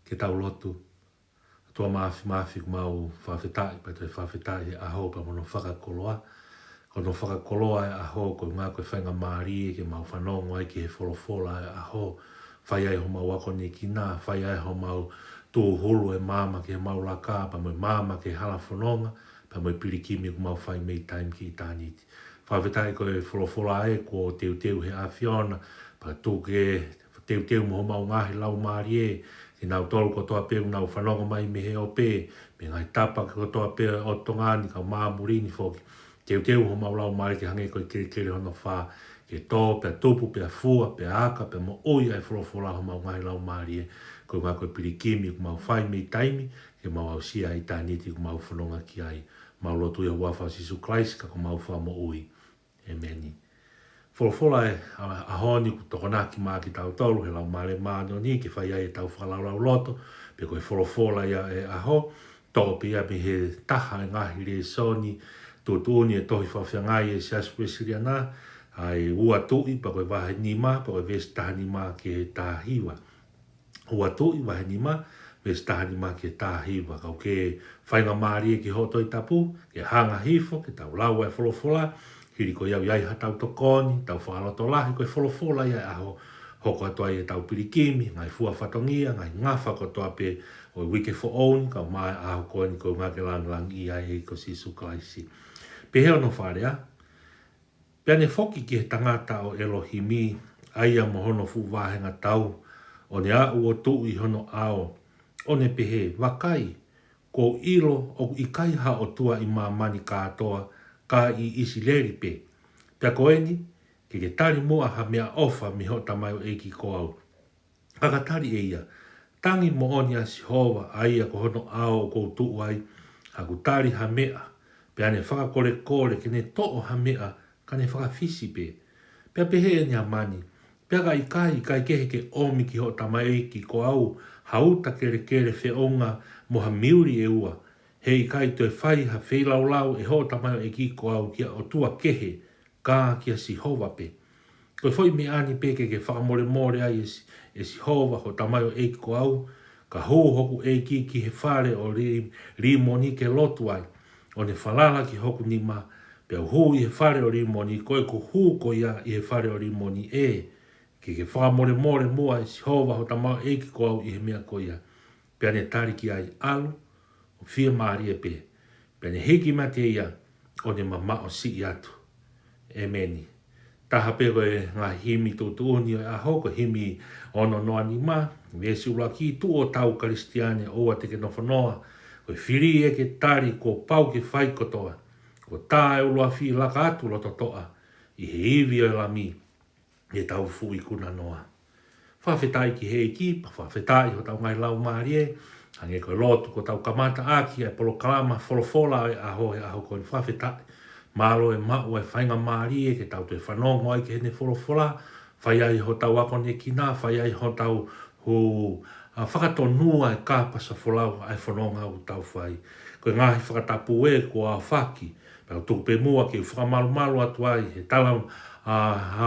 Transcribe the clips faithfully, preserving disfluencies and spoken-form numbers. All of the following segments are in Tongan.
Ke tau lotu. ʻOtua Māfimafi, ʻoku mau fakafetaʻi, pea toe fakafetaʻi he ʻaho pea mo hono fakakoloa. Ko hono fakakoloa e ʻaho, ko e ʻuhinga ko e faingamālie ke mau fanongo ai ki he folofola e ʻaho. Fai ai homau akonekina, fai ai homau tūhulu e maama ki he maʻulaka, pea mo e maama ki he hala fononga, pea mo e pilikimi ʻoku mau fai mei taimi ki ʻitāniti. Fakafetaʻi ko e folofola ē kuo teuteu he ʻAfiona, pea tuku ke teuteu mo homau ngaahi laumālie, kinautolu kotoa pē ʻoku nau fanongo mai mei he ope, mei he ngaahi tapa kotoa pē ʻo Tonga ni, kau māmuli ni foki. Teuteu homau laumālie ke hangē ko e kelekele hono fā, ke tō pea tupu pea fua pea aka pea moʻui ʻa e folofola homau ngaahi laumālie, ko e ʻuhinga ko e pilikimi ʻoku mau fai mei taimi, ke mau aʻusia ʻitāniti ʻoku mau fononga ki ai. Mau lotu ʻi he huafa ʻo Sīsū Kalaisi ko homau Fakamoʻui. ʻĒmeni. Folofola e ʻaho ni ʻoku tokonaki maʻa kitautolu he Laumālie Māʻoniʻoni ke fai ai ʻetau fakalaulauloto, pe ko e folofola ia e ʻaho, toʻo pē ia mei he taha e ngaahi lēsoni tuʻutuʻuni e tohi fakafeangai e Siasi Uēsiliana, ʻa e Ua Tuʻi, pea ko e vahe nima, pea ko e veesi taha nima ki he taha hiva. Ua Tuʻi vahe nima, veesi taha nima ki he taha hiva. Kau ke faingamālie ki hoʻo Tohi Tapu, ke hanga hifo, ke tau lau e folofola, hili ko ia ʻoku ʻi ai haʻatau tokoni, tau fakalotolahi, ko e folofola ia e ʻaho, hoko atu ai ʻetau pilikimi, ngaahi fua fatongia, ngaahi ngafa kotoa pē ʻo e uike foʻou ni, kae ʻumaʻā e ʻaho ko eni ko e ʻuhinga ke langilangiʻia ai e ʻEiki ko Sīsū Kalaisi. Pehē hono fakalea, Pea ne foki ki he tangata ʻo ʻElohimi, ʻa ia mo hono fuʻu vāhenga tau, ʻo ne aʻu ʻo tuʻu ʻi hono ʻao, ʻo ne pehē, Vakai, kuo u ʻilo ʻoku ʻikai ha ʻOtua ʻi māmani kātoa, ka ʻi ʻIsileli pē. Pea ko eni, ke ke tali muʻa ha meʻaʻofa mei hoʻo tamaioʻeiki ko au. Ka ka tali ʻe ia, Tangi moʻoni ʻa Sihova, ʻa ia ko hono ʻao ʻoku ou tuʻu ai, haʻaku tali ha meʻa. Pea ne fakakolekole ke ne toʻo ha meʻa, ka ne fakafisi pē. Pea pehē ʻe Neamani, Pea ka ʻikai, ʻikai kehe ke ʻomi ki hoʻo tamaioʻeiki ko au ha uta kelekele feʻunga mo ha miuli ʻe ua, he ʻikai toe fai ha feilaulau ʻe hoʻo tamaioʻeiki ko au ki ha ʻotua kehe, ka kia Sihova pē. Ko e foʻi meʻa ni pē ke ke fakamolemole ai ʻe Si-, ʻe Sihova hoʻo tamaioʻeiki ko au, ka hū hoku ʻeiki ki he fale ʻo Li-, Limoni ke lotu ai, ʻo ne falala ki hoku nima, pea u hū ʻi he fale ʻo Limoni, ko ʻeku hū ko ia ʻi he fale ʻo Limoni ē, ke ke fakamolemole muʻa ʻe Sihova hoʻo tamaioʻeiki ko au ʻi he meʻa ko ia. Pea ne tali ki ai, ʻAlu, ʻo fiemālie pē. Pea ne hiki mate ia, ʻo ne mamaʻo siʻi atu. ʻĒmeni. Taha pē ko e ngaahi himi tuʻutuʻuni ʻo e ʻaho, ko e himi ono noa nima, veesi ʻuluaki, Tuʻu ʻo tau Kalisitiane, ʻoua te ke nofonoa, ko e fili ʻe ke tali kuo pau ke fai kotoa, kuo tā e ʻuluafi laka atu loto toʻa, ʻi he ivi ʻo e Lami, ʻi heʻetau fuʻu ikuna noa. Fakafetaʻi ki he ʻEiki, pea fakafetaʻi hotau ngaahi laumālie, hangē ko e lotu kuo tau kamata ʻaki ʻa e polokalama folofola ʻo e ʻaho, he ʻaho ko eni fakafetaʻi. Mālō e maʻu e faingamālie ke tau toe fanongo ai ki heʻene folofola, fai ai hotau akonekina, fai ai hotau hū, ʻa, fakatonua e kāpasa folau ʻa e fononga ʻoku tau fai. Ko e ngaahi fakatapu ē kuo aofaki, pea u tuku pē muʻa ke u fakamalumalu atu ai he tala, ʻa,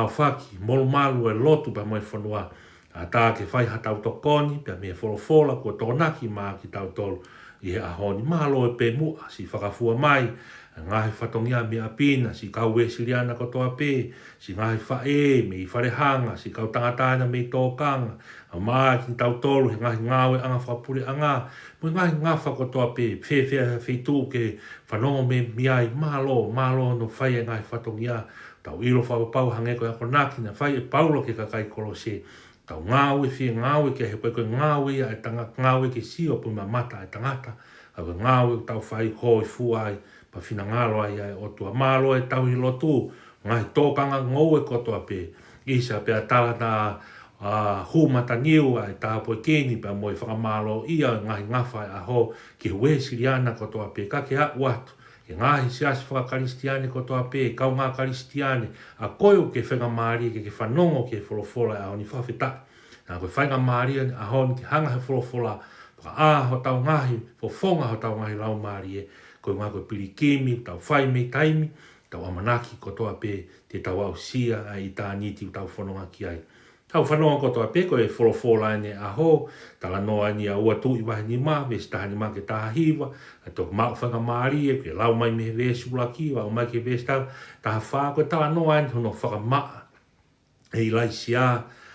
aofaki, molumalu e lotu pea mo e fonua. ʻAtā ke fai haʻatau tokoni, pea mei he folofola kuo tokonaki maʻa kitautolu ʻi he ʻaho ni. Mālō pē muʻa siʻi fakafua mai, ngaahi fatongia mei ʻapi na, siʻi kau Uēsiliana kotoa pē, siʻi ngaahi faʻē mei Falehanga, siʻi kau tangata ena mei Tōkanga, ʻa maʻa kitautolu he ngaahi ngāueʻanga fakapuleʻanga, mo e ngaahi ngafa kotoa pē, fēfē ha feituʻu ke fanongo mei, mei ai, mālō, mālō hono fai e ngaahi fatongia, tau ʻilo fakapapau hangē ko e akonaki naʻe fai ʻe Paula ki he kakai Kolose, Tau ngāue fie ngāue ki he, ko e ngāue ia ʻa e tangata, ngāue ke sio pē mo mamata ʻa e tangata, ʻa e ngāue ʻoku tau fai hōifua ai, pea finangalo ai ʻa e ʻOtua. Mālō e tauhi lotu, ngaahi tōkanga ngoue kotoa pē, ʻisa pea tala naʻa, ʻa, hū mataniu ʻa e tāpuekina, pea mo e fakamālō ia, ngaahi ngafa e ʻaho, ki he Uēsiliana kotoa pē, ka ke aʻu atu, ki he ngaahi siasi fakakalisitiane kotoa pē, kaungā Kalisitiane, ʻa koe ʻoku ke faingamālie ke ke fanongo ki he folofola e ʻaho ni, fakafetaʻi. Naʻa ko e faingamālie ʻaho ni ke hanga he folofola, fakaʻā hotau ngaahi, fofonga hotau ngaahi laumālie, ko e ʻuhinga ko e pilikimi, tau fai mei taimi, tau ʻamanaki kotoa pē, te tau aʻusia ʻa e ʻitāniti ʻoku tau fononga ki ai. Tau fanongo kotoa pē ko e folofola ʻeni ʻaho, talanoa ʻeni ʻa ua Tuʻi vahe nima, veesi taha nima ki he taha hiva, ʻa e toki maʻu faingamālie, ke lau mai mei he veesi ʻuluaki, ʻo aʻu mai ki he veesi taha, taha fā, ko e talanoa ʻeni hono fakamaʻa ʻe ʻIlaisiā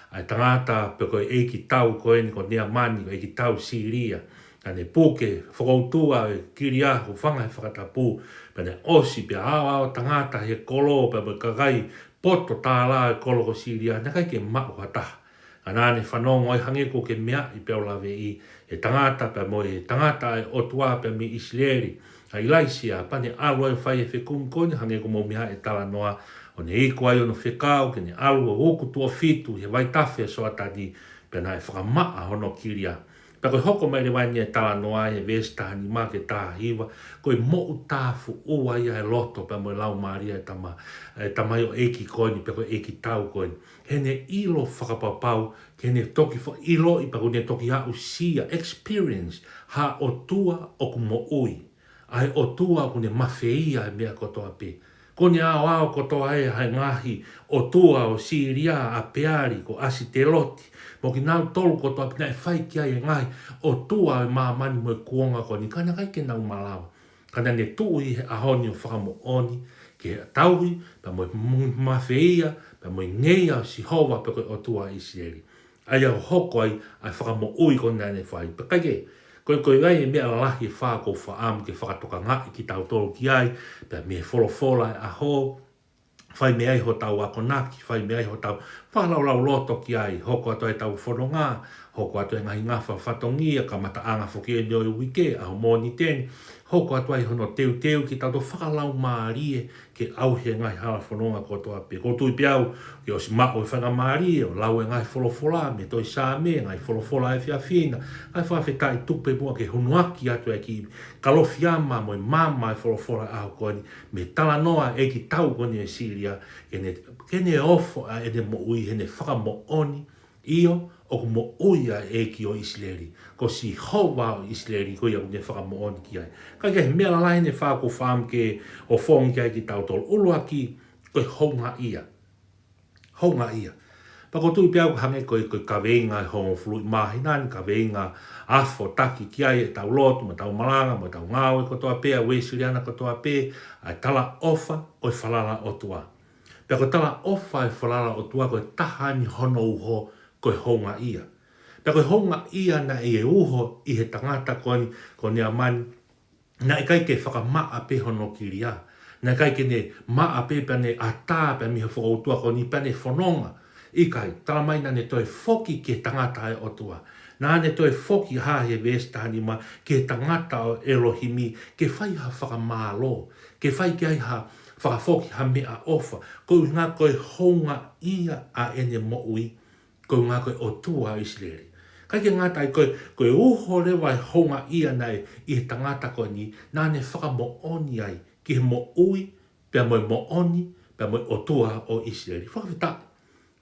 ʻa e tangata pe ko e ʻeikitau ko eni ko Neamani, ko e ʻeikitau Sīlia. Naʻa ne puke fokoutua e kilia, hūfanga he fakatapu, pea ne ʻosi pea aoao tangata he kolo, pea mo e kakai poto tālā e kolo ko Sīlia, naʻe ʻikai ke maʻu ha taha. Ka naʻa ne fanongo ai hangē ʻoku ke meaʻi pea u laveʻi, e tangata pea mo e tangata ʻa e ʻOtua pea mei ʻIsileli, ʻa ʻIlaisiā, pea ne ʻalu ai ʻo fai e fekumi ko eni hangē ko hoʻomou meaʻi e talanoa, ʻo ne iku ai hono fekau ke ne ʻalu ʻo uku tuʻo fitu he vaitafe ʻo Soatani, pea naʻe fakamaʻa hono kilia. Pea ko e hoko mai leva ʻeni e talanoa he veesi taha nima ki he taha hiva, ko e moʻutāfuʻua ia e loto pea mo e laumālie e tama, e tamaioʻeiki ko eni, pe ko e ʻeikitau ko eni. Heʻene ʻilo fakapapau, ke ne toki fa-, ʻiloʻi pea ʻoku ne toki aʻusia, experience, ha ʻOtua ʻoku moʻui. ʻA e ʻOtua ʻoku ne mafeia e meʻa kotoa pē. Ko ʻene aoao kotoa ē ʻa e ngaahi ʻotua ʻo Sīlia, ʻa Peali, ko ʻAsiteloti, mo kinautolu kotoa pē naʻe fai ki ai e ngaahi ʻotua ʻo e māmani mo e kuonga ko eni, ka naʻe ʻikai ke nau malava. Ka naʻa ne tuʻu ʻi he ʻaho ni ʻo fakamoʻoni ki he tauhi, pea mo e m-, mafeia, pea mo e ngeia ʻo Sihova pe ko e ʻOtua ʻo ʻIsileli. ʻA ia ʻoku hoko ai ʻa e fakamoʻui ko eni naʻa ne fai. Pea ʻikai ke, ko e, ko e ʻai e meʻa lalahi ʻe fā ʻoku ou fakaʻamu ke fakatokangaʻi kitautolu ki ai, pea mei he folofola e ʻaho, fai mei ai hotau akonaki, fai mei ai hotau fakalaulauloto ki ai, hoko atu ai ʻetau fononga, hoko atu e ngaahi ngafa fatongia, kamataʻanga foki eni ʻo e uike, ʻaho Mōnite ni, hoko atu ai hono teuteu kitautolu fakalaumālie ke ʻauhe e ngaahi hala fononga kotoa pē. ʻOku ou tui pē au ke ʻosi maʻu e faingamālie ʻo lau e ngaahi folofola mei he tohi Saame, ngaahi folofola efiafi na, ngaahi fakafetaʻi, tuku pē muʻa ke hunuaki atu e kiʻi kalofiama mo e maama e folofola ʻaho ko eni, mei he talanoa e ʻeikitau ko eni ʻo Sīlia, ke ne, ke ne ofo ʻa ʻene moʻui heʻene fakamoʻoni, ʻio, ʻoku moʻui ʻa e ʻEiki ʻo ʻIsileli, ko Sihova ʻo ʻIsileli, ko ia ʻoku ne fakamoʻoni ki ai. Ka ko e meʻa lalahi ʻeni ʻe fā ʻoku ou fakaʻamu ke ʻofongi ki ai kitautolu. ʻUluaki, ko e houngaʻia. Houngaʻia. Pea ʻoku ou tui pē au hangē ko e, ko e kaveinga ʻo e hongofulu ʻi māhina ni, kaveinga ʻa e fotaki ki ai ʻetau lotu, mo ʻetau malanga, mo ʻetau ngāue kotoa pē, ʻa e Uēsiliana kotoa pē, ʻa e talaʻofa ʻo e falala ʻOtua. Pea ko e talaʻofa ʻo e falala ʻOtua ko e taha ʻeni hono uho ko e houngaʻia. Pea ko e houngaʻia naʻe uho ʻi he tangata ko eni, ko Neamani, naʻe ʻikai ke fakamaʻa pē hono kilia. Naʻe ʻikai ke ne maʻa pē pea ne ʻatā pē mei he fokoutua ko eni pea ne fononga. ʻIkai, talamai naʻa ne toe foki ki he tangata ʻa e ʻOtua. Naʻa ne toe foki hā he veesi taha nima ki he tangata ʻo ʻElohimi, ke fai ha fakamālō, ke fai ki ai ha fakafoki ha meʻaʻofa, koeʻuhi ko e houngaʻia ʻa ʻene moʻui, koeʻuhi ko e ʻOtua ʻo ʻIsileli. ʻIkai ke ngata ai, ko e, ko e uho leva e houngaʻia naʻe ʻi he tangata ko eni, naʻa ne fakamoʻoni ai ki he moʻui, pea mo e moʻoni, pea mo e ʻOtua ʻo ʻIsileli. Fakafetaʻi.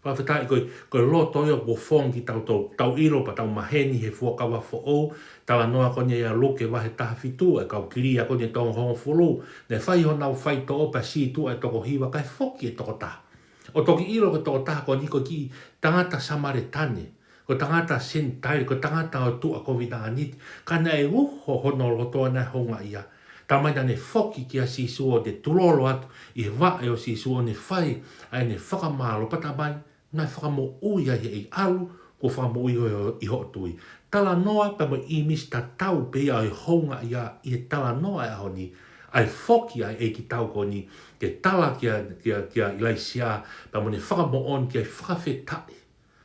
Fakafetaʻi ko e, ko e loto ia ʻoku ʻofongi kitautolu, tau ʻilo pea tau maheni he Fuakava Foʻou, talanoa ko eni ʻa Luke vahe taha fitu, e kau kilia ko eni ʻe toko hongofulu, naʻe fai honau faitoʻo pea sītuʻa e toko hiva kae foki e toko taha. ʻO toki ʻilo ko e toko taha ko eni ko e kiʻi tangata Samēlia, ko e tangata Senitaile, ko e tangata ʻo e tuʻa kovinānite, ka naʻe uho hono loto naʻe houngaʻia. Talamai naʻa ne foki kia Sīsū ʻo ne tulolo atu ʻi he vaʻe ʻo Sīsū ʻo ne fai ʻa ʻene fakamālō pea talamai naʻe fakamoʻui ai heʻene ʻalu, kuo fakamoʻui ʻi ho-, ʻi hoʻo tui. Talanoa pea mo e ʻīmisi tatau pē ia ʻo e houngaʻia ʻi he talanoa e ʻaho ni, ʻa e foki ʻa e ʻeikitau ko eni ke tala kia, kia, kia ʻIlaisiā, pea mo ʻene fakamoʻoni ki ai, fakafetaʻi.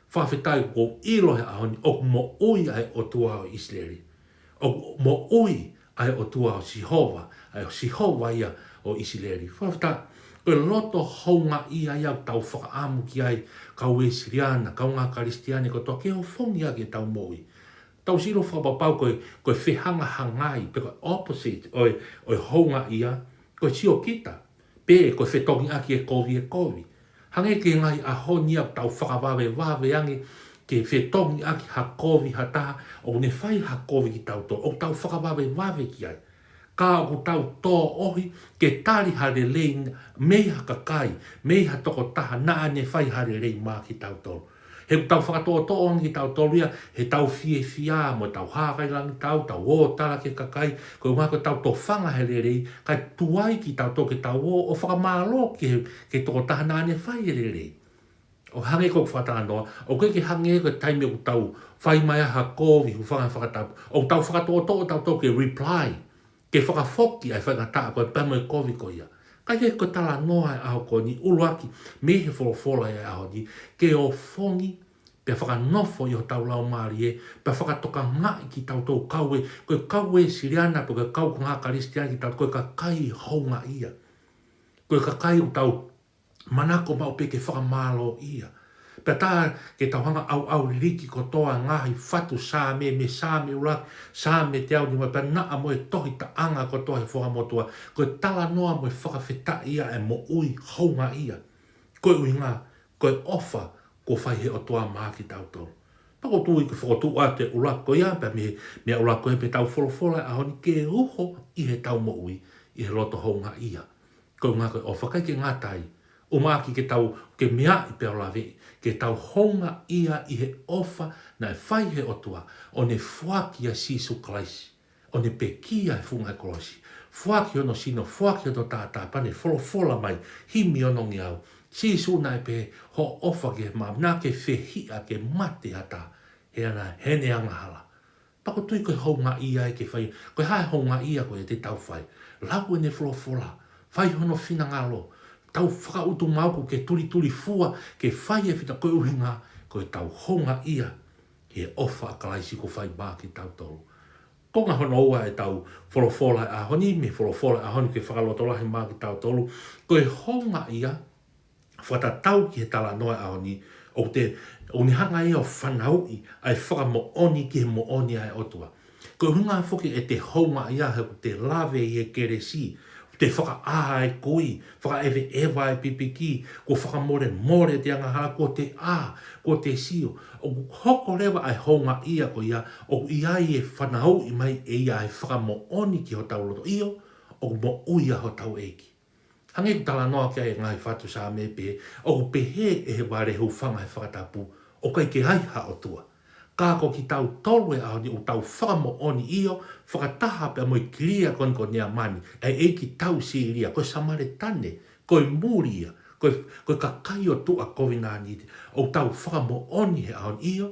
Fakafetaʻi kuo u ʻilo he ʻaho ni ʻoku moʻui ʻa e ʻOtua ʻo ʻIsileli. ʻOku moʻui ʻa e ʻOtua ʻo Sihova, ʻa e Sihova ia ʻo ʻIsileli. Fakafetaʻi, ko e loto houngaʻia ia ʻoku tau fakaʻamu ki ai, kau Uēsiliana, kaungā Kalisitiane kotoa ke ʻofongi ʻaki ʻetau moʻui. Tau sio fakapapau ko e, ko e fehangahangai, pe ko e opposite ʻo e, ʻo e houngaʻia, ko e siokita. Pe ko e fetongi ʻaki e kovi e kovi. Hangē ko e ngaahi ʻaho ni ʻoku tau fakavavevave ange ke fetongi ʻaki ha kovi ha taha, ʻoku ne fai ha kovi kitautolu, ʻoku tau fakavavevave ki ai. Ka ʻoku tau tōʻohi ke tali ha lelei mei ha kakai, mei ha tokotaha naʻa ne fai ha lelei maʻa kitautolu. He ʻoku tau fakatoʻotoʻo ange kitautolu ia, he tau fiefia mo tau hākailangitau, tau ō tala ki he kakai, ko e ʻuhinga ko ʻetau tofanga he lelei, kae tuai kitautolu ke tau ō ʻo fakamālō ki he, ki he tokotaha naʻa ne fai e lelei. ʻO hangē ko e fakatalanoa, ʻoku ʻikai ke hangē ko e taimi ʻoku tau fai mai ai ha kovi, hūfanga he fakatapu, ʻoku tau fakatoʻotoʻo tautolu ke reply, ke fakafoki ʻa e faingataʻa ko ē pea mo e kovi ko ia. Ka ʻi he ko e talanoa ʻa e ʻaho ko eni, ʻuluaki mei he folofola ʻa e ʻaho ni, ke ofongi, pea fakanofo ʻi hotau laumālie, pea fakatokangaʻi kitautolu kau ē, ko e kau Uēsiliana, pe ko e kau konga Kalisitiane kitautolu, ko e kakai houngaʻia. Ko e kakai ʻoku tau manako maʻu pē ke fakamālōʻia. Pea tā ke tau hanga ʻo ʻauʻauliliki kotoa e ngaahi fatu Saame, mei he Saame ʻuluaki, Saame teau nima, pea naʻa mo e tohi taʻanga kotoa he Fuakava Motuʻa, ko e talanoa mo e fakafetaʻi ia ʻa e moʻui houngaʻia. Ko e ʻuhinga, ko e ʻofa kuo fai he ʻOtua maʻa kitautolu. Pea ʻoku ou tui ko e fokotuʻu atu e ʻuluaki ko ia, pea mei he, mei he ʻuluaki ko ia pea tau folofola ʻaho ni ke uho ʻi heʻetau moʻui, ʻi he loto houngaʻia. Ko e ʻuhinga ko e ʻofa ʻikai ke ngata ai. ʻUmaʻā ke tau, ke meaʻi pea ʻo laveʻi, ke tau houngaʻia ʻi he ʻofa naʻe fai he ʻOtua, ʻo ne foaki ʻa Sīsū Kalaisi, ʻo ne pekia he funga e kolosi. Foaki hono sino, foaki hono taʻataʻa pea ne folofola mai, himi ono ngeau. Sīsū naʻe pehē, hoʻo ʻofa ki he maama, naʻa ke fehiʻa ke mate ʻa e ata, he ʻana, he ne angahala. Pea ʻoku ou tui ko e houngaʻia ia ke fai, ko e hā e houngaʻia ko ia te tau fai. Lau ʻene folofola, fai hono finangalo, tau fakautu maʻu ke tulitulifua, ke fai e fita ko e ʻuhinga, ko ʻetau houngaʻia, he ʻofa ʻa Kalaisi kuo fai maʻa kitautolu. Konga hono ua ʻetau folofola ʻaho ni, mei he folofola ʻaho ni ke fakalotolahi maʻa kitautolu, ko e houngaʻia, fakatatau ki he talanoa ʻaho ni, ʻoku te, ʻoku ne hanga ia ʻo fanauʻi ʻa e fakamoʻoni ki he moʻoni ʻa e ʻOtua. Ko e ʻuhinga foki ʻete houngaʻia he ʻoku te lave ʻi he kelesi, ʻoku te fakaʻā e kui, fakaʻeveʻeva e pipiki, kuo fakamolemole ʻete angahala, kuo te ʻā, kuo te sio. ʻOku hoko leva ʻa e houngaʻia ko ia, ʻoku ʻi ai e fanauʻi mai ʻe ia ʻa e fakamoʻoni ki hotau loto ʻio, ʻoku moʻui ʻa hotau ʻEiki. Hangē ko e talanoa ki ai e ngaahi fatu Saame pē, ʻoku pehē ʻe he vale hūfanga he fakatapu, ʻoku ʻikai ke ai ha ʻOtua. Ka ko kitautolu he ʻaho ni ʻoku tau fakamoʻoni ʻio, fakataha pea mo e kilia ko eni ko Neamani, ʻa e ʻeikitau Sīlia, ko e Samaletane, ko e muli ia, ko e, ko e kakai ʻo tuʻa kovinānite, ʻoku tau fakamoʻoni he ʻaho ni ʻio,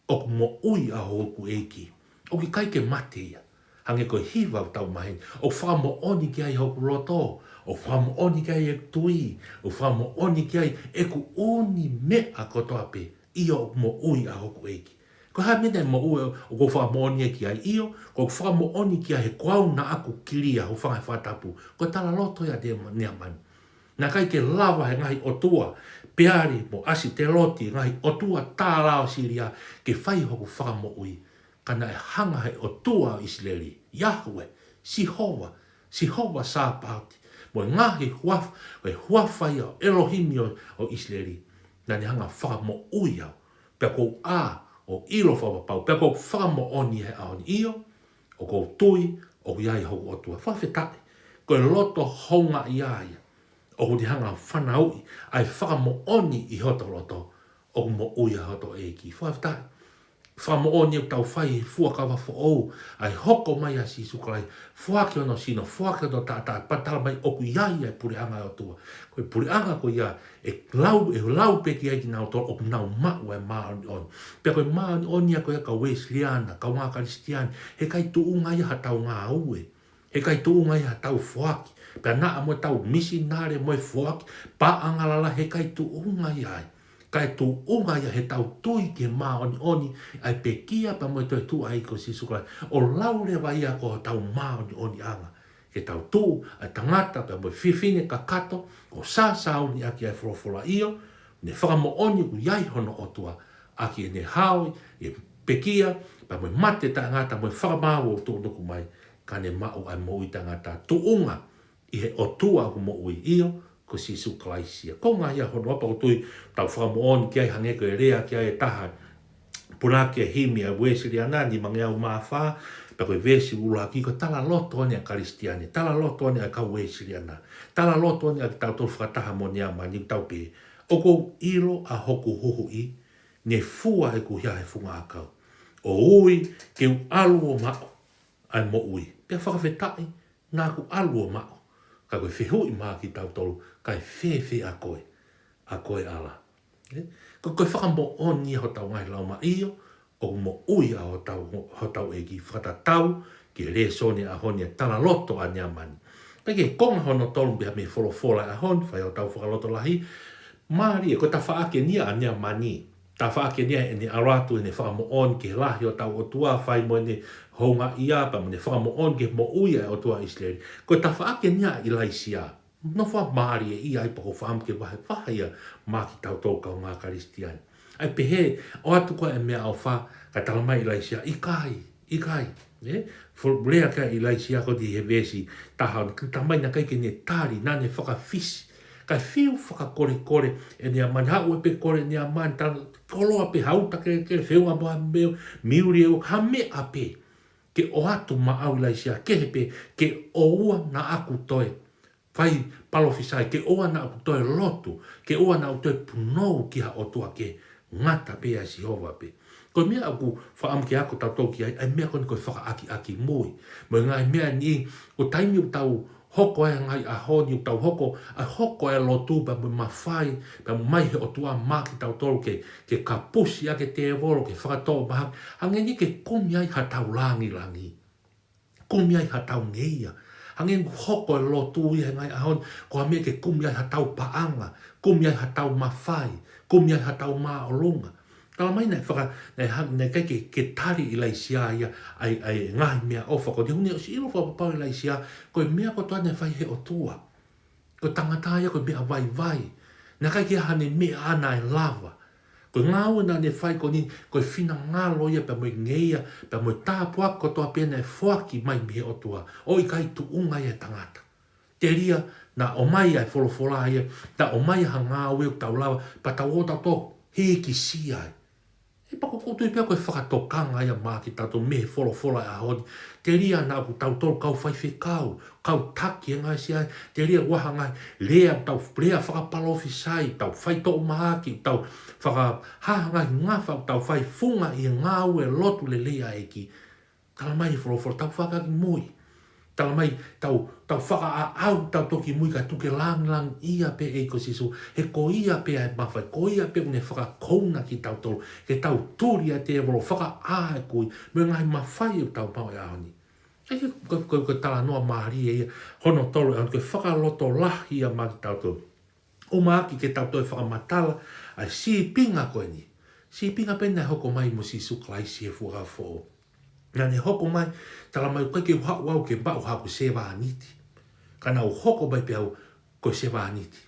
ʻoku moʻui ʻa hoku ʻEiki. ʻOku ʻikai ke mate ia. Hangē ko e hiva ʻoku tau maheni. ʻOku fakamoʻoni ki ai hoku loto. ʻOku fakamoʻoni ki ai ʻeku tui. ʻOku fakamoʻoni ki ai ʻeku ʻū meʻa kotoa pē. ʻIo ʻoku moʻui ʻa hoku ʻEiki. Ko e hā e meʻa naʻe moʻui ʻoku ou fakamoʻoni ki ai ʻio. ʻOku ou fakamoʻoni ki ai he ko au naʻa ku kilia hūfanga he fakatapu. Ko e talaloto ia ʻa Neamani. Naʻe ʻikai ke lava he ngaahi ʻotua, Peali mo ʻAsiteloti, ngaahi ʻotua tālao Sīlia, ke fai hoku fakamoʻui. Ka naʻe hanga he ʻOtua ʻo ʻIsileli, Yahweh, Sihova, Sihova Sāpaoti, mo e ngaahi huaf-, mo e huafa ia ʻo ʻElohimi ʻo, ʻo ʻIsileli. Naʻa ne hanga fakamoʻui au. Pea ʻoku ou ʻā ʻo ʻilo fakapapau. Pea ʻoku ou fakamoʻoni he ʻaho ni ʻio, ʻoku ou tui, ʻoku ʻi ai hoku ʻOtua. Fakafetaʻi, ko e loto houngaʻia ia. ʻOku ne hanga fanauʻi, ʻa e fakamoʻoni ʻi hoto loto, ʻoku moʻui ʻa hoto ʻEiki. Fakafetaʻi, fakamoʻoni ʻoku tau fai he fuakava foʻou, ʻa e hoko mai ʻa Sīsū Kalaisi, foaki hono sino, foaki hono taʻataʻa, pea tala mai ʻoku ʻi ai ʻa e puleʻanga ʻo e ʻOtua. Ko e puleʻanga ko ia, ʻe lau, ʻe lau pē ki ai kinautolu ʻoku nau maʻu ʻa e māʻoniʻoni. Pea ko e māʻoniʻoni ia ko ia kau Uēsiliana, kaungā Kalisitiane, he ʻikai tuʻunga ia haʻatau ngāue. He ʻikai tuʻunga ia haʻatau foaki. Pea naʻa mo ʻetau misinale mo e foaki, paʻanga lalahi he ʻikai tuʻunga ia ai. Kae tuʻunga ia heʻetau tui ki he māʻoniʻoni, ʻa e pekia pea mo e toetuʻu ʻa e ʻEiki ko Sīsū Kalaisi. ʻO lau leva ia ko hotau māʻoniʻoniʻanga. Ke tau tuʻu, ʻa e tangata pea mo e fefine kakato, ʻo sāsāuni ʻaki ʻa e folofola ʻio, ne fakamoʻoni ʻoku ʻi ai hono ʻOtua, ʻaki ʻene hao, ʻi he pekia, pea mo e mate taʻengata mo e fakamaau ʻoku tuʻunuku mai, ka ne maʻu ʻa e moʻui taʻengata tuʻunga, ʻi he ʻOtua ʻoku moʻui ʻio, ko Sīsū Kalaisi ia. Ko e ngaahi ʻaho hono ua pea ʻoku ou tui, tau fakamoʻoni ki ai hangē ko e lea ki ai e taha, punake himi ʻa e Uēsiliana, nimangeau mā fā, pea ko e veesi ʻuluaki, ko e talaloto eni ʻa e Kalisitiane, talaloto eni ʻa e kau Uēsiliana, talaloto eni ʻa kitautolu fakataha mo Neamani ʻoku tau pehē, ʻoku ou ʻilo ʻa hoku huhuʻi, Ne fua ʻeku hia he funga ʻakau, ʻo ui ke u ʻalu ʻo maʻu ʻa e moʻui. Pea fakafetaʻi naʻa ku ʻalu ʻo maʻu. Ka ko e fehuʻi maʻa kitautolu, kae fēfē ʻa koe, ʻa koe ʻAla? Ē? Ko, ko e fakamoʻoni ia hotau ngaahi laumālie, ʻoku moʻui ʻa hotau, hotau ʻEiki, fakatatau ki he lēsoni ʻaho ni, ʻa e talaloto ʻa Neamani. Pea ko e konga hono tolu pea mei he folofola ʻaho ni, fai hotau fakalotolahi, mālie, ko e tafaʻaki eni ia ʻa Neamani. Tafaʻaki eni ia ʻene ʻalu atu ʻene fakamoʻoni ki he lahi ʻo hotau ʻOtua, fai mo ʻene houngaʻia, pea mo ʻene fakamoʻoni ki he moʻui ʻa e ʻOtua ʻIsileli. Ko e tafaʻaki eni ia ʻa ʻIlaisiā. Nofo mālie ia ai, pea ʻoku ou fakaʻamu ke vahevahe ia maʻa kitautolu kaungā Kalisitiane. ʻA e pehē, ʻoatu ko ē ʻa e meʻaʻofa, ka talamai ʻe ʻIlaisiā, ʻikai, ʻikai. Ē? Fo-, lea ko ē ʻa ʻIlaisiā ko eni he veesi taha ono, ka talamai naʻe ʻikai ke ne tali, naʻa ne fakafisi. Kae fiu fakakolekole ʻe Neamani, haʻu ē pē kole ʻe Neamani, tala koloa pē, hauta kelekele, feʻunga mo ha meʻa, miuli ʻe ua, ha meʻa pē. Ke ʻoatu maʻau ʻIlaisiā, kehe pē, ke ʻoua naʻa ku toe fai palōfisai, ke ʻoua naʻa ku toe lotu, ke ʻoua naʻa ku toe punou ki ha ʻotua kehe, ngata pē ʻia Sihova pē. Ko e meʻa ʻoku ou fakaʻamu ke ako kitautolu ki ai, ʻa e meʻa ko eni ko e fakaʻakiʻakimui. Mo e ngaahi meʻa ni, ko e taimi ʻoku tau hoko ai he ngaahi ʻaho ni, ʻoku tau hoko, ʻa e hoko ʻa e lotu pea mo e mafai, pea mo e maʻu ʻe he ʻOtua maʻa kitautolu ke, ke kapusi ʻaki e tēvolo, ke fakatoʻo mahaki, hangē ni ke kumi ai haʻatau langilangi. Kumi ai haʻatau ngeia. Hangē ʻoku hoko e lotu ia he ngaahi ʻaho ni, ko ha meʻa ke kumi ai haʻatau paʻanga, kumi ai haʻatau mafai, kumi ai haʻatau māʻolunga. Talamai naʻe faka-, naʻe ha-, naʻe ʻikai ke, ke tali ʻe ʻIlaisiā ia ʻa e, ʻa e ngaahi meʻaʻofa ko eni, he naʻe ʻosi ʻilo fakapapau ʻe ʻIlaisiā, ko e meʻa kotoa naʻe fai ʻe he ʻOtua. Ko e tangata ia ko e meʻa vaivai. Naʻe ʻikai ke ʻi ai haʻane meʻa ʻaʻana ʻe lava. Ko e ngāue naʻa ne fai ko eni, ko e finangalo ia pea mo e ngeia, pea mo e tāpuaki kotoa pē naʻe foaki mai mei he ʻOtua. ʻOku ʻikai tuʻunga ia ʻe he tangata. Telia naʻa ʻomai ʻa e folofola ia, naʻa ʻomai ha ngāue ʻoku tau lava, pea tau ō tautolu, hikisia ai. Ē, pea ʻoku ou tui pē au ko e fakatokanga ia maʻa kitautolu mei he folofola ʻaho ni. Telia naʻa ʻoku tautolu kau faifekau, kau taki he ngaahi siasi, telia ʻoku ʻi ai ha ngaahi lea, tau lea fakapalōfisai, tau faitoʻo mahaki, tau fakahā ha ngaahi ngafa, tau fai funga ʻi he ngāue lotu lelei ʻa e ʻEiki. Talamai he folofola, tau fakaʻakiʻakimui. Talamai, tau, tau fakaʻaʻau, tau toki mui kae tuku ke langilangiʻia pē ʻe he ʻEiki ko Sīsū, he ko ia pē ʻa e mafai, ko ia pē ʻoku ne fakakouna kitautolu, ke tau tuli ʻa e tēvolo, fakaʻā e kui, mo e ngaahi mafai ʻoku tau maʻu he ʻaho ni. Ko e, ko e, ko e, ko e talanoa mālie ia, hono tolu ʻa e ʻaho ni, ko e fakalotolahi ia maʻa kitautolu. ʻUmaʻā ke tau toe fakamatala ʻa e sīpinga ko eni. Sīpinga pē naʻe hoko mai mo Sīsū Kalaisi he Fuakava Foʻou. Naʻa ne hoko mai, talamai ʻoku ʻikai ke u haʻu au ke maʻu haʻaku sevāniti. Ka naʻa ku hoko mai pē au ko e sevāniti.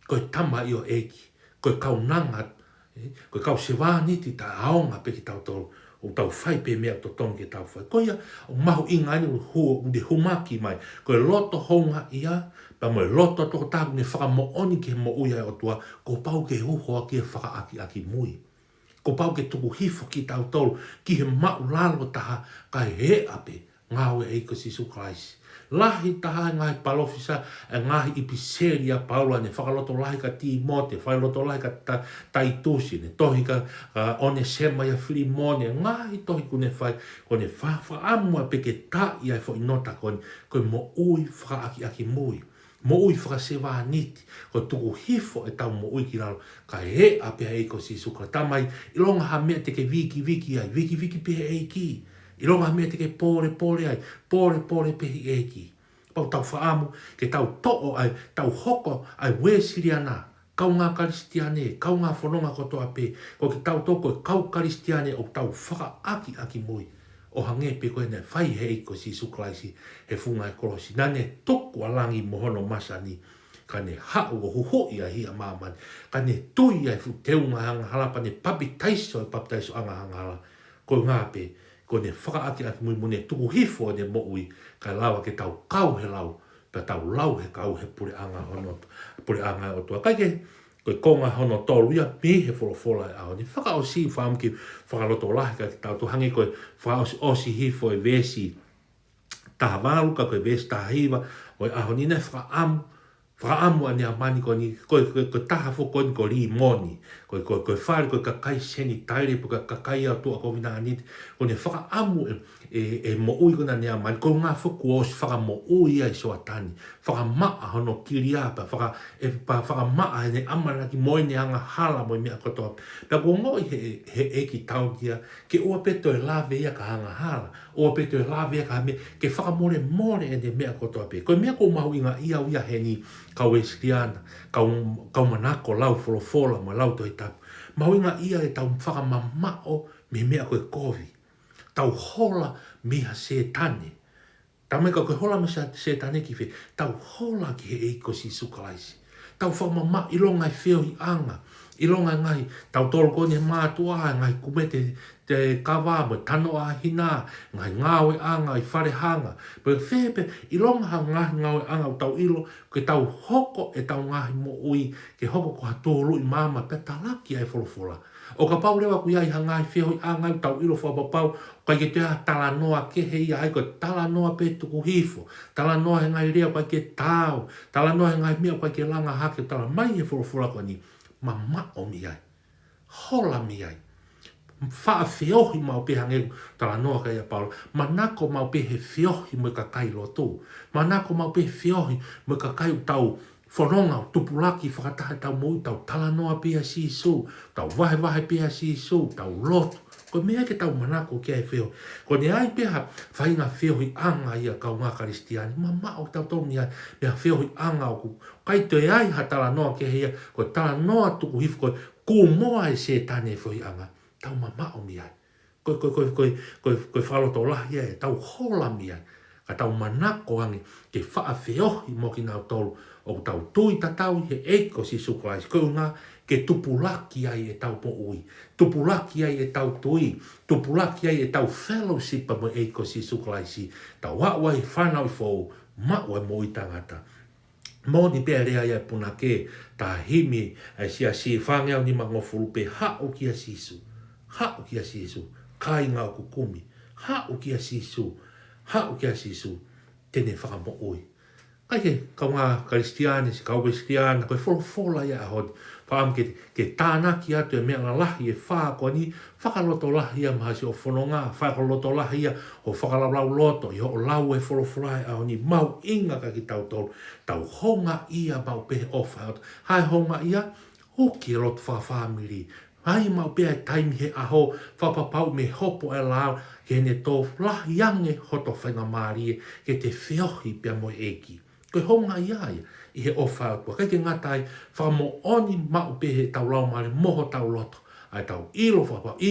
Ko e tamaioʻeiki, ko e kaunanga, ē, ko e kau sevāniti taʻeʻaonga pē kitautolu, ʻoku tau fai pē meʻa ʻoku totonu ke tau fai. Ko ia, ʻoku mahuʻinga eni ʻoku hu-, ʻoku ne humaki mai. Ko e loto houngaʻia, pea mo e loto tokotaha ʻoku ne fakamoʻoni ki he moʻui ʻa e ʻOtua, kuo pau ke uho ʻaki e fakaʻakiʻakimui. Kuo pau ke tuku hifo kitautolu ki he māʻulalo taha kae ʻea pē ngāue ʻa e ʻEiki ko Sīsū Kalaisi. Lahi taha e ngaahi palōfisai, e ngaahi ʻipiseli ʻa Paula, ne fakalotolahi kia Tīmote, fakalotolahi kia Ta-, Taitusi, ne tohi kia, ʻa, ʻOnesema ʻia Filimone, ngaahi tohi kuo ne fai, kuo ne fa-, fakaʻamu ai pē ke taaʻi ʻa e foʻi nota ko eni, ko e moʻui fakaʻakiʻakimui. Moʻui fakasevāniti, ko e tuku hifo ʻetau moʻui ki lalo, kae ʻea pē ʻa e ʻEiki ko Sīsū Kalaisi. Talamai, ʻilonga ha meʻa te ke vikiviki ai, vikiviki pē he ʻEiki. ʻIlonga ha meʻa te ke pōlepole ai, pōlepole pē he ʻEiki. Pau tau fakaʻamu, ke tau toʻo ai, tau hoko ai Uēsiliana, kaungā Kalisitiane, kaungā fononga kotoa pē, ko kitautolu ko e kau Kalisitiane ʻoku tau fakaʻakiʻakimui. ʻO hangē pē ko e naʻe fai ʻe he ʻEiki ko Sīsū Kalaisi he funga ʻo e kolosi. Naʻa ne tuku ʻa langi mo hono masani, ka ne haʻu ʻo huhuʻi ʻa e hia ʻa māmani. Ka ne tui ʻa e fuʻu teunga angahala pea ne papitaiso ʻa e papitaiso angahala. Ko e ʻuhinga pē, ko ʻene fakaʻakiʻakimui mo ʻene tuku hifo ʻene moʻui, kae lava ke tau kau he lau, pea tau lau he kau he puleʻanga hono, puleʻanga ʻo e ʻOtua. Kae kehe, ko e konga hono tolu ia mei he folofola ʻo e ʻaho ni. Fakaʻosi fakaʻamu ke fakalotolahi kia kitautolu, hangē ko e fakaʻosiʻosi hifo ʻa e veesi taha valu, ka ko e veesi taha hiva ʻo e ʻaho ni naʻe fakaʻamu, fakaʻamu ʻa Neamani ko eni, ko e, ko e, ko e taha foki ko eni ko Limoni. Ko e, ko e, ko e fale, ko e kakai Senitaile, pe ko e kakai ʻa e tuʻa kovinānite, ko ʻene fakaʻamu ʻe, ʻe, ʻe moʻui ko ena ʻa e mali, ko e ngaahi foʻi kuo ʻosi fakamoʻui ai ʻe Soatani. Fakamaʻa hono kilia, pea faka-, ʻe, pea fakamaʻa ʻene ʻamanaki mo ʻene angahala mo e meʻa kotoa. Pea kuo ongoʻi he, he ʻEiki taʻu kia, ke ʻoua pē toe lave ia ka angahala, ʻoua pē toe lave ia ka meʻa, ke fakamolemole ʻene meʻa kotoa pē. Ko e meʻa ʻoku mahuʻinga ia ʻaʻaku ia heni, kau Uēsiliana, kau, kau manako lau folofola mo lau Tohi Tapu. Mahuʻinga ia ʻetau fakamamaʻo mei he meʻa ko e kovi. Tau hola mei ha Sētane. Talamai ka ko e hola mei ha Sētane ki fē? Tau hola ki he ʻEiki ko Sīsū Kalaisi. Tau fakamamaʻo ʻilonga e feohiʻanga, ʻilonga e ngaahi, tautolu ko eni he mātuʻa, ngaahi kumete, te kava mo e tanoʻa hina, ngaahi ngāueʻanga ʻi falehanga. Pe fē pē, ʻilonga ha ngaahi ngāueʻanga ʻoku tau ʻilo, ke tau hoko ʻetau ngaahi moʻui, ke hoko ko ha tūluʻi maama, pea talaki ʻa e folofola. ʻO kapau leva ʻoku ʻi ai ha ngaahi feohiʻanga ʻoku tau ʻilo fakapapau, ʻoku ʻikai ke toe ʻi ai ha talanoa kehe ia ai, ko e talanoa pē tuku hifo, talanoa he ngaahi lea ʻoku ʻikai ke taau, talanoa he ngaahi meʻa ʻoku ʻikai ke langa hake, talamai he folofola ko eni, mamaʻo mei ai. Hola mei ai. Faʻa feohi maʻu pē hangē ko e talanoa ko ia ʻa Paula. Manako maʻu pē he feohi mo e kakai lotu. Manako maʻu pē he feohi mo e kakai ʻoku tau fononga ʻo tupulaki fakataha ʻetau moʻui, tau talanoa pē ʻia Sīsū, tau vahevahe pē ʻia Sīsū, tau lotu. Ko e meʻa ia ke tau manako ki ai he feohi. Ko ʻene ʻi ai pē ha faʻahinga feohiʻanga ia kaungā Kalisitiane, mamaʻo tautolu mei ai, mei ha feohiʻanga ʻoku ʻikai toe ʻi ai ha talanoa kehe ia, ko e talanoa tuku hifo, ko e kūmoa ʻe Sētane e feohiʻanga, tau mamaʻo mei ai. Ko e, ko e, ko e, ko e, ko e, ko e fakalotolahi ia ʻetau hola mei ai. Ka tau manako ange ke faʻa feohi mo kinautolu ʻoku tau tui tatau ʻi he ʻEiki ko Sīsū Kalaisi. Ko e ʻuhinga ke tupulaki ai ʻetau moʻui. Tupulaki ai ʻetau tui. Tupulaki ai ʻetau fellowship mo e ʻEiki ko Sīsū Kalaisi. Tau aʻu ai he fanauʻi foʻou, maʻu ai moʻui taʻengata. Moʻoni pē ʻa e lea ia ʻa e punake, tā himi ʻa e siasi, fāngeau nimangofulu pē, haʻu kia Sīsū, haʻu kia Sīsū, kāinga ʻoku kumi, haʻu kia Sīsū, haʻu kia Sīsū, te ne fakamoʻui. Kae kehe, kaungā Kalisitiane, siʻi kau Uēsiliana, ko e folofola ia ʻo e ʻaho ni, fakaʻamu ke, ke tānaki atu e meʻa lalahi ʻe fā ko eni, fakalotolahi ia maʻa siʻo fononga, fakalotolahi ia hoʻo fakalaulauloto, ʻi hoʻo lau e folofola ʻo e ʻaho ni, mahuʻinga kiate kitautolu, tau houngaʻia maʻu pē he ʻofa ʻa e ʻOtua. Hā e houngaʻia? Uki e lotu fakafāmili. ʻAi maʻu pē ʻa e taimi he ʻaho, fakapapauʻi ʻe hopo e lao, ke ne tō lahi ange hoto faingamālie, ke te feohi pea mo e ʻEiki. Ko e houngaʻia ia ʻi he ʻofa ʻa e ʻOtua. ʻIkai ke ngata ai, fakamoʻoni maʻu pē heʻetau laumālie mo hotau loto, ʻa ʻetau ʻilo fakapapauʻi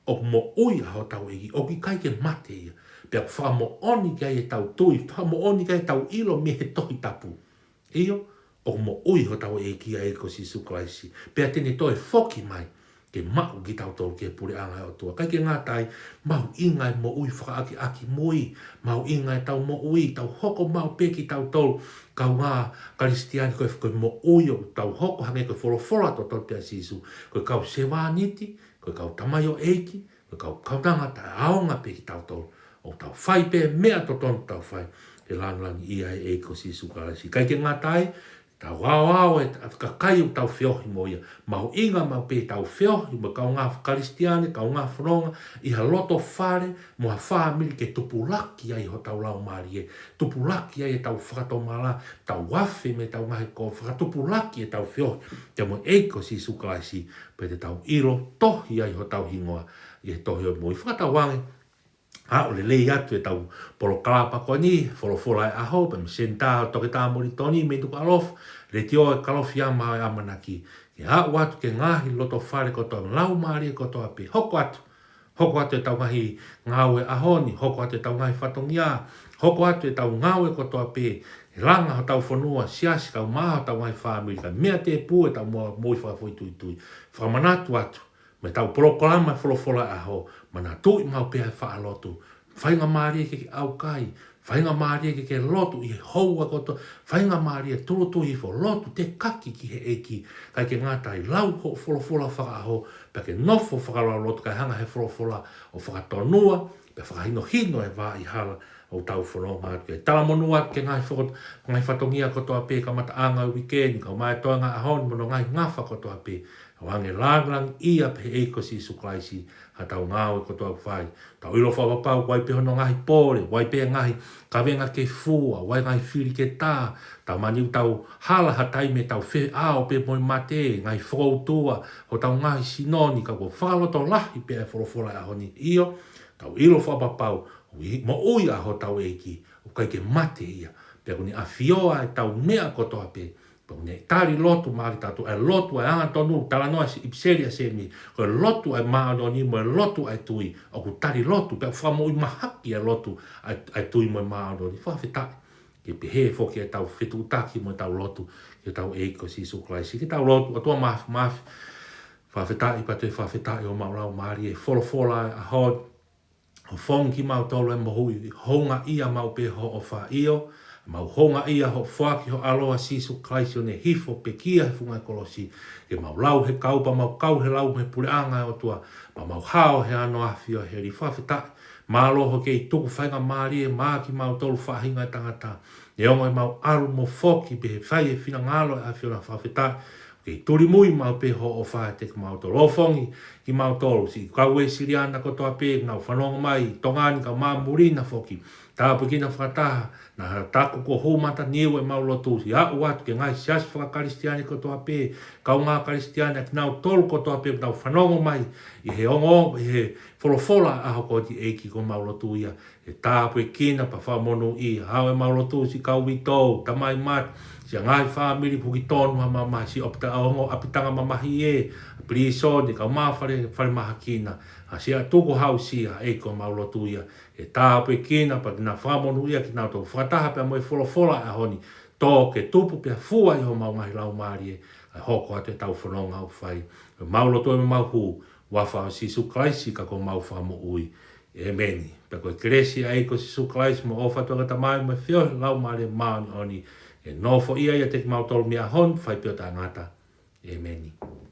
ʻoku moʻui ʻa hotau ʻEiki, ʻoku ʻikai ke mate ia. Pea fakamoʻoni ki ai ʻetau tui, fakamoʻoni ki ai ʻetau ʻilo mei he Tohi Tapu. ʻIo, ʻoku moʻui hotau ʻEiki, ʻa e ʻEiki ko Sīsū Kalaisi. Pea te ne toe foki mai ke maʻu kitautolu ki he puleʻanga ʻo e ʻOtua. ʻIkai ke ngata ai, mahuʻinga e moʻui fakaʻakiʻakimui, mahuʻinga ʻetau moʻui, tau hoko maʻu pē kitautolu, kaungā Kalisitiane, ko e, ko e moʻui ʻoku tau hoko hangē ko e folofola totonu pē ʻa Sīsū, ko e kau sevāniti, ko e kau tamaioʻeiki, ko e kau kaunanga taʻeʻaonga pē kitautolu, ʻoku tau fai pē meʻa totonu tau fai, ke lāngilangiʻia e ʻEiki ko Sīsū Kalaisi. ʻIkai ke ngata ai, tau aoao e kakai ʻoku tau feohi mo ia. Mahuʻinga maʻu pē ʻetau feohi mo e kaungā Kalisitiane, kaungā fononga, ʻi ha loto fale, mo ha fāmili ke tupulaki ai hotau laumālie, tupulaki ai ʻetau fakatomala, tau afe mei heʻetau ngaahi kovi, fakatupulaki ʻetau feohi, pea mo e ʻEiki ko Sīsū Kalaisi, pea te tau ʻilo tohi ai hotau hingoa ʻi he tohi ʻo e moʻui. Fakatauange, aʻu lelei atu ʻetau polokalama ko eni, folofola ʻo e ʻaho, pea mei he Senitā ʻo Toketā Molitoni mei Nukuʻalofa, Letiō ʻa e Kalofiama ʻo e ʻAmanaki, ke aʻu atu ki he ngaahi loto fale kotoa, laumālie kotoa pē, hoko atu, hoko atu ʻetau ngaahi ngāue ʻaho ni, hoko atu ʻetau ngaahi fatongia, hoko atu ʻetau ngāue kotoa pē, ʻe langa hotau fonua, siasi, kae ʻumaʻā hotau ngaahi fāmili, kae meʻa tēpū ʻetau mo-, moʻui fakafoʻituitui. Fakamanatu atu, mei heʻetau polokalama e folofola ʻo e ʻaho, manatuʻi maʻu pē ʻa e faʻa lotu. Faingamālie ke ke ʻaukai, faingamālie ke ke lotu ʻi he houa kotoa, faingamālie tūʻulutui hifo, lotu tekaki ki he ʻEiki, ʻikai ke ngata ai, lau hoʻo folofola fakaʻaho, pea ke nofo fakalaulauloto kae hanga ʻe he folofola ʻo fakatonua, pea fakahinohino e vaʻa hala ʻoku tau fononga atu ki ai. Talamonū atu ki he ngaahi foko-, ngaahi fatongia kotoa pē, kamataʻanga e uike ni, kae ʻumaʻā e toenga ʻaho ni mo hono ngaahi ngafa kotoa pē, ʻOange lāngilangiʻia pē ʻe he ʻEiki ko Sīsū Kalaisi ʻa ʻetau ngāue kotoa ʻoku fai. Tau ʻilo fakapapau ʻoku ʻi ai pē hono ngaahi pole, ʻoku ʻi ai pē ngaahi kavenga ke fua, ʻoku ʻi ai ngaahi fili ke tā, tau mani tau hala ha taimi ʻetau feʻao pē mo e mate, ngaahi fokoutua hotau ngaahi sino ni, ka ʻoku fakalotolahi pē ʻa e folofola ʻo e ʻaho ni. ʻIo, tau ʻilo fakapapau ʻoku ʻi he moʻui ʻa hotau ʻEiki, ʻoku ʻikai ke mate ia. Pea ʻoku ne ʻafioʻi ʻetau meʻa kotoa pē. Pea ʻoku ne tali lotu maʻa kitautolu, ʻa e lotu ʻa e angatonu, talanoa ʻi he ʻipiseli ʻa Sēmisi, ko e lotu ʻa e māʻoniʻoni mo e lotu ʻa e tui, ʻoku tali lotu, pea ʻoku fakamoʻui mahaki ʻa e lotu ʻa e, ʻa e tui mo e māʻoniʻoni. Fakafetaʻi. Ke pehē foki ʻetau fetuʻutaki mo ʻetau lotu ki hotau ʻEiki ko Sīsū Kalaisi. Ke tau lotu. ʻOtua Māfimafi, fakafetaʻi pea toe fakafetaʻi homau laumālie he folofola ʻo e ʻaho ni, ʻo fafangu kimautolu ʻe he moʻui, houngaʻia maʻu pē hoʻo ʻofa, ʻio, mau houngaʻia hoʻo foaki ho ʻAlo ʻa Sīsū Kalaisi ʻo ne hifo pekia he funga ʻo e kolosi, ke mau lau he kau, pea mau kau he lau mei he puleʻanga ʻo e ʻOtua, pea mau hao he ano afi ʻo heli. Fakafetaʻi, mālō hoʻo kei tuku faingamālie maʻa kimautolu faʻahinga ʻo e tangata, neongo ʻemau ʻalu mo foki pē he fai e finangalo ʻo e ʻAfiona. Fakafetaʻi, kei tulimui maʻu pē hoʻo ʻofa ʻiate kimautolu. ʻOfa ange kimautolu, siʻi kau Uēsiliana kotoa pē ʻoku nau fanongo mai ʻi Tonga ni kae ʻumaʻā muli na foki. Tāpuekina fakataha, naʻa ta ko e hū mataniu ʻemau lotu, siʻi aʻu atu ki he ngaahi siasi fakakalisitiane kotoa pē, kaungā Kalisitiane, ʻa kinautolu kotoa pē ʻoku nau fanongo mai ʻi he ongo, ʻi he folofola ʻo e ʻaho ko eni, ʻEiki, ko ʻemau lotu ia. ʻE tāpuekina pea fakamonūʻia. ʻOatu ʻemau lotu siʻi kau uitou, tamai mate, siʻa ngaahi fāmili kuo ʻosi tonu ha mamahi, siʻi ʻapita-, ongo ʻapitanga mamahi ē, pilīsone, kae ʻumaʻā fale, falemahaki na, ʻa siʻa tukuhāusia, ʻEiki, ko ʻemau lotu ia. ʻE tāpuekina pea ke na fakamonūʻia kinautolu fakataha pea mo e folofola ʻo e ʻaho ni, tō ke tupu pea fua ʻi homau ngaahi laumālie, ʻa e hoko atu ʻetau fononga ʻoku fai. ʻOku mau lotu ʻo mau hū, huafa ʻo Sīsū Kalaisi ka ko homau Fakamoʻui. ʻĒmeni. Pea ko e kelesi ʻa e ʻEiki ko Sīsū Kalaisi mo e ʻofa ʻa e ʻOtua ko e Tamai mo e feohi ʻa e Laumālie Māʻoniʻoni, ʻe nofoʻia ʻiate kimautolu mei he ʻaho ni ʻo fai pē ʻo taʻengata. ʻĒmeni.